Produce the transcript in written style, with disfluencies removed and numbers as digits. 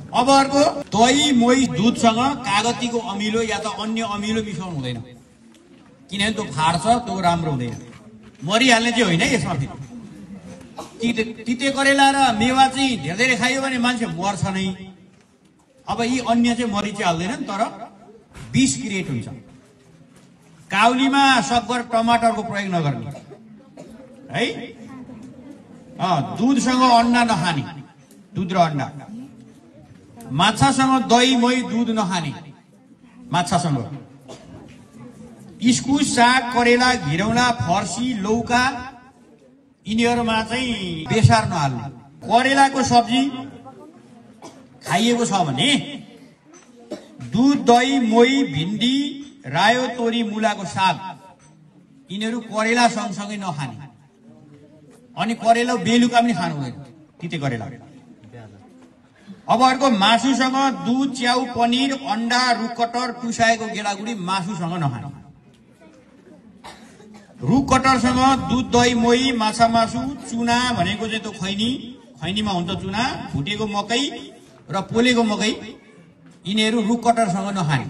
अब अर्को दही मोही दुधसँग कागतीको अमिलो या त अन्य अमिलो मिसाउनु हुँदैन, किनभने त्यो फाड्छ, त्यो राम्रो हुँदैन। मरिहाल्ने चाहिँ होइन यसमा। फेरि तिते करेला र मेवा चाहिँ धेरै धेरै खायो भने मान्छे मर्छ नै। अब यी अन्य चाहिँ मरि चाहिँ हाल्दैनन्, तर विष क्रिएट हुन्छ। काउलीमा सकभर टमाटरको प्रयोग नगर्ने है। दुधसँग अन्डा नखाने, दुध र अन्डा। माछासँग दही मही दूध नखाने, माछासँग। इस्कुस, साग, करेला, घिरौला, फर्सी, लौका यिनीहरूमा चाहिँ बेसार नहाल्ने। करेलाको सब्जी खाइएको छ भने दूध, दही, मोही, भिन्डी, रायो, तोरी, मुलाको साग यिनीहरू करेला सँगसँगै नखाने। अनि करेला बेलुका पनि खानु हुँदैन, तिते करेला। अब अर्को मासुसँग दूध, च्याउ, पनिर, अन्डा, रुखकटर, टुसाएको गेडागुडी मासुसँग नखाने। रुखकटरसँग दूध, दही, मोही, माछा मासु, चुना भनेको चाहिँ त्यो खैनीमा हुन्छ चुना, भुटेको मकै र पोलेको मकै यिनीहरू रुखकटरसँग नखाने।